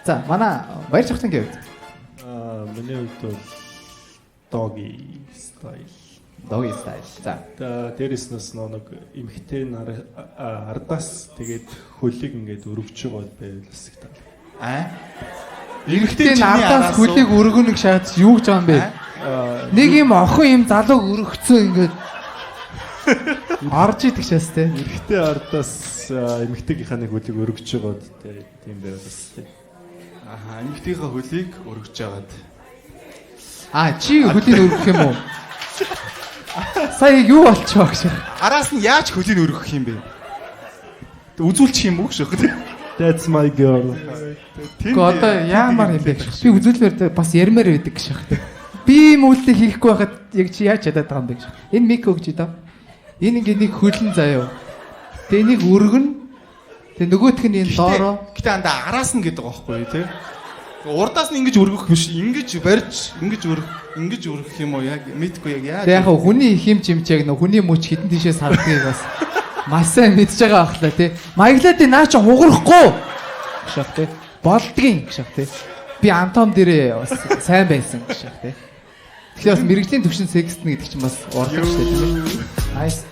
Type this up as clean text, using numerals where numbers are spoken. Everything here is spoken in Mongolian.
За, манай Баяр Чавхтангийн хувьд. Аа, миний хувьд бол doggy style. Doggy style. За. Та дээрэс нь нэг эмэгтэй нар ардаас тэгээд хөлийг ингээд өргөж байгаа байвал бас их таа. Аа. Эрэгтэй нь ардаас хөлийг өргөнө гэж шаад юу гэж байгаа юм бэ? Нэг юм охин юм залууг өргөцсөн ингээд орж идэх шээс те. Эрэгтэй ардаас эмэгтэйгийнхаа нэг хөлийг өргөж байгаад тийм байвал бас тий. Аха, эмэгтэйгийнхаа хөлийг өргөж байгаад. А, чи хөлийг өргөх юм уу? Сая юу болчихоо гэж. Араас нь яаж хөлийг өргөх юм бэ? Үзүүлчих юм уу гэж. That's my girl. Гэхдээ одоо яамаар юм бэ? Би үзүүлмээр те бас ярмаар байдаг гэж шахах. Би юм үйлдэл хийхгүй байхад яг чи яаж чадаад байгаа юм бэ гэж. Энэ микро гэж даа. Энэ ингээ нэг хөлн заяа. Тэгээ энийг өргөн. Тэгээ нөгөөх нь энэ доороо. Гэтэ андаа араас нь гэдэг байгаа байхгүй юу те? Урдаас нь ингэж өргөх биш, ингэж барьж, ингэж өргөх, ингэж өргөх юм уу яг мэдгүй яг яаж. Тэгээ яг хүний их юм чимч яг нөх хүний мөч хитэн тишээ сардгийг бас маш сайн мэдж байгаа ахлаа тий. Маяглаад наа чи хугарахгүй гэж шах тий. Болдгийн гэж шах тий. Би Антом дээрээ бас сайн байсан гэж шах тий. Тэгэхээр бас мэрэгжлийн төвшин секстэн гэдэг чинь бас урлаг шүү дээ тийм ээ. Nice.